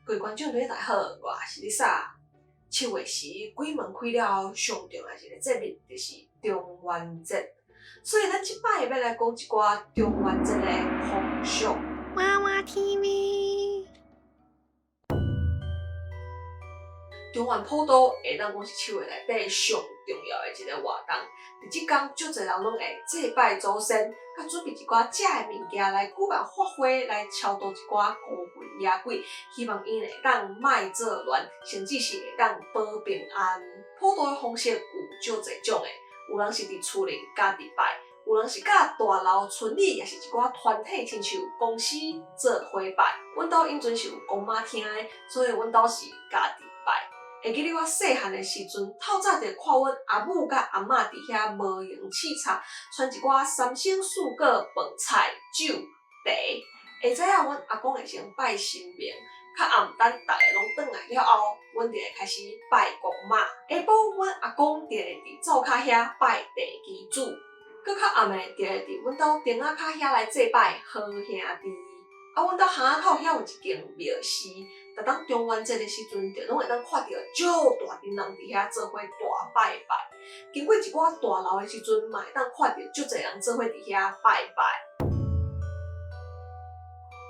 各位觀眾朋友大家好，我是 Lisa。七月時鬼門開了後，上重要一个節日就是中元節，所以咱這擺欲來講一寡中元節的風俗。娃娃 TV。中元普渡會當講是七月內底上重要的一个活動。佇這工，足濟人攏會祭拜祖先，佮準備一寡食的物件來舉辦法會，來超度一寡孤魂野鬼，希望𪜶會當莫做亂，甚至是會當保平安。普渡的方式有足濟種的，有人是佇厝裡家己拜，有人是佮大樓、村里，抑是一寡團體，親像公司做伙拜。阮兜以前是有公媽廳的，所以阮兜是家己拜。會記得我細漢的時陣，透早就看阮阿母佮阿嬤佇遐無閒刺插，傳一寡三牲四果、飯菜、酒、茶。會知影阮阿公會先拜神明，較暗等逐个攏轉來了後，阮就會開始拜公媽。下晡，阮阿公就會佇灶跤遐拜地基主，閣較暗的就會佇阮兜燈仔跤遐來祭拜好兄弟。啊，阮兜巷仔口遐有一間廟寺，逐當中元節的時陣，就攏會當看著足大陣人佇遐做伙大拜拜。經過一寡大樓的時陣，嘛會當看著足濟人做伙佇遐拜拜。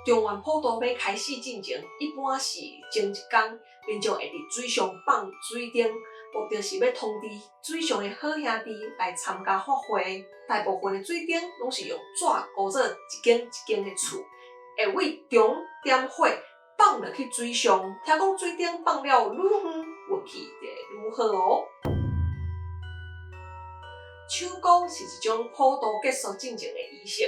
中元普渡欲開始進前，一般是前一工，民眾會佇水上放水燈，目的是欲通知水上的好兄弟來參加法會。大部分的水燈攏是用紙糊做一間一間的厝。會為中點火放落去水上，聽講水燈放了愈遠，運氣就會愈好哦。手鼓是一種普渡結束進前的儀式。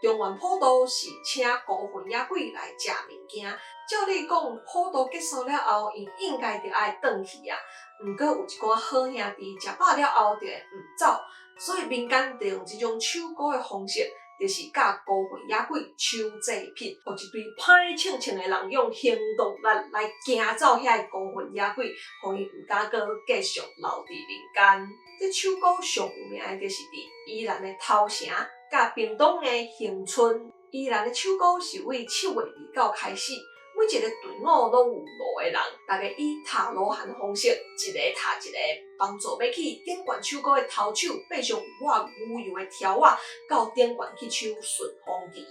中元普渡是請孤魂野鬼來食物件。照理講，普渡結束了後，𪜶應該著愛轉去啊。毋過有一寡好兄弟食飽了後就會毋走，所以民間就用這種手鼓的方式。就是佮孤魂野鬼搶祭品，予一隊歹銃銃的人用行動力來驚走遐个孤魂野鬼，予𪜶毋敢閣繼續留佇人間。這手鼓上有名的就是佇宜蘭的頭城，佮屏東的恆春。宜蘭的手鼓是為7月29開始。每一個隊伍攏有五個人，逐家以塔羅漢方式，一個塔一個，幫助欲去頂懸手鼓的頭手，爬上有抹牛油的柱仔，到頂懸去手順風旗。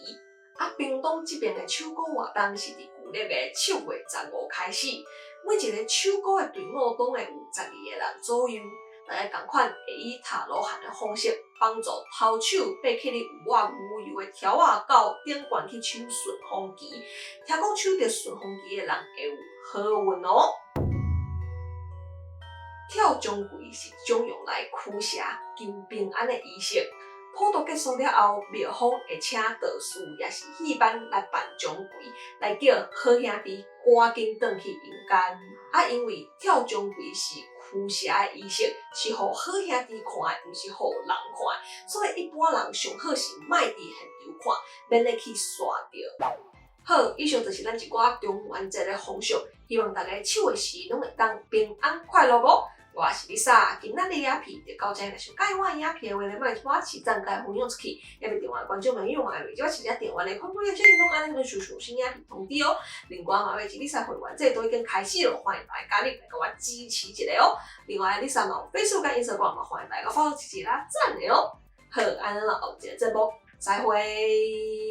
啊，屏東這邊的手鼓活動是佇舊曆的7月15開始，每一個手鼓的隊伍攏會有12個人左右。逐家仝款會以塔羅漢的方式，幫助頭手爬起咧有抹牛油的柱仔到頂懸去手順風旗。聽講手著順風旗的人會有好運哦。跳鍾馗是一種用來驅邪求平安的儀式。普渡結束了後，廟方會請道士抑是戲班來扮鍾馗，來叫好兄弟趕緊轉去陰間。啊，因為跳鍾馗是驅邪的儀式，是予好兄弟看的，毋是予人看的，所以一般人上好是莫佇現場看，免得去煞著。好，以上就是咱一寡中元節的風俗，希望大家七月時攏會當平安快樂哦。我是 Lisa，今仔日的影片就到這，若是佮意我的影片的話，咧，莫幫我起讚佮分享出去，猶未訂閱的觀眾朋友嘛，會這我直接訂閱的，看看有啥物攏按呢個上上新影片通知哦。另外嘛，欲是 Lisa 會員制都已經開始了，歡迎大家加入來共我支持一下哦。另外，Lisa 嘛有 Facebook 佮 Instagram 嘛，歡迎大家 follow 支持啦讚的哦。好，按呢，後一個節目再會。